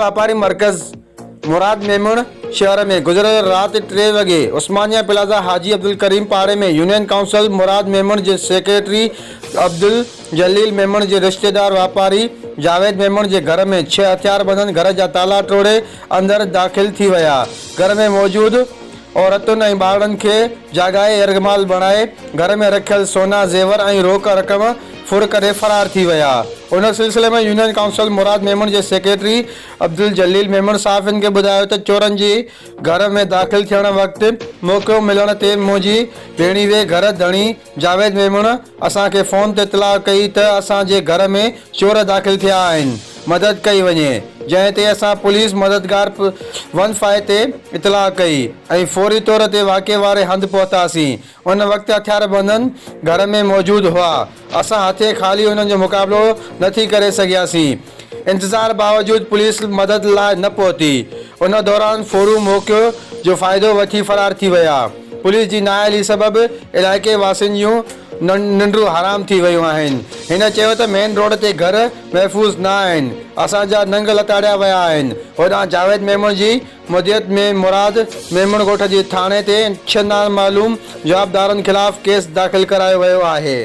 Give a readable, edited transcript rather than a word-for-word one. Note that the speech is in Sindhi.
واپاري مرڪز مراد ميمڻ شهر ۾ گذريل رات ٽي وڳي عثمانيه پلازا حاجي عبدالڪريم پاڙي ۾ يونين ڪائونسل مراد ميمڻ جي سيڪريٽري عبدالجليل ميمڻ جي رشتيدار واپاري جاويد ميمڻ جي گهر ۾ ڇهه هٿياربندن گهر جا تالا ٽوڙي اندر داخل ٿي ويا گهر ۾ موجود عورتن ۽ ٻارڙن کي جاڳائي يرغمال بڻائي گهر ۾ رکيل سونا زيور ۽ روڪ رقم ڦر ڪري فرار ٿي ويا. ان سلسلي ۾ يونين ڪائونسل مراد ميمڻ جي سيڪريٽري عبدالجليل ميمڻ صحافين کي ٻڌايو ته چورن جي گهر ۾ داخل ٿيڻ وقت موقعو ملڻ تي منهنجي ڀيڻيوي گهر ڌڻي جاويد ميمڻ اسان کي فون تي اطلاع ڪئي ته اسان جي گهر ۾ چور داخل ٿيا آهن مدد ڪئي وڃي جنهن تي اسان پوليس مددگار ون فائي تي اطلاع ڪئي ۽ فوري طور تي واقعي واري هنڌ پهتاسين ان وقت هٿياربندن گهر ۾ موجود هئا اسان هٿين خالي انهن جو مقابلو نه ٿي ڪري سگهياسين انتظار باوجود پوليس مدد لاء نه پهتي ان دوران ڦورو موقعو جو فائدو وٺي فرار ٿي ويا. پوليس جي نااهلي سبب علائقي واسين جون ننڊون حرام ٿي ويون آهن. هن چيو ته مين روڊ تي گهر محفوظ نه آهن، اسان جا ننگ لتاڙيا ويا آهن. هوڏانهن جاويد ميمڻ جي مدعيت ۾ مراد ميمڻ ڳوٺ جي ٿاڻي تي ڇهه نامعلوم جوابدارن خلاف ڪيس داخل ڪرايو ويو آهي.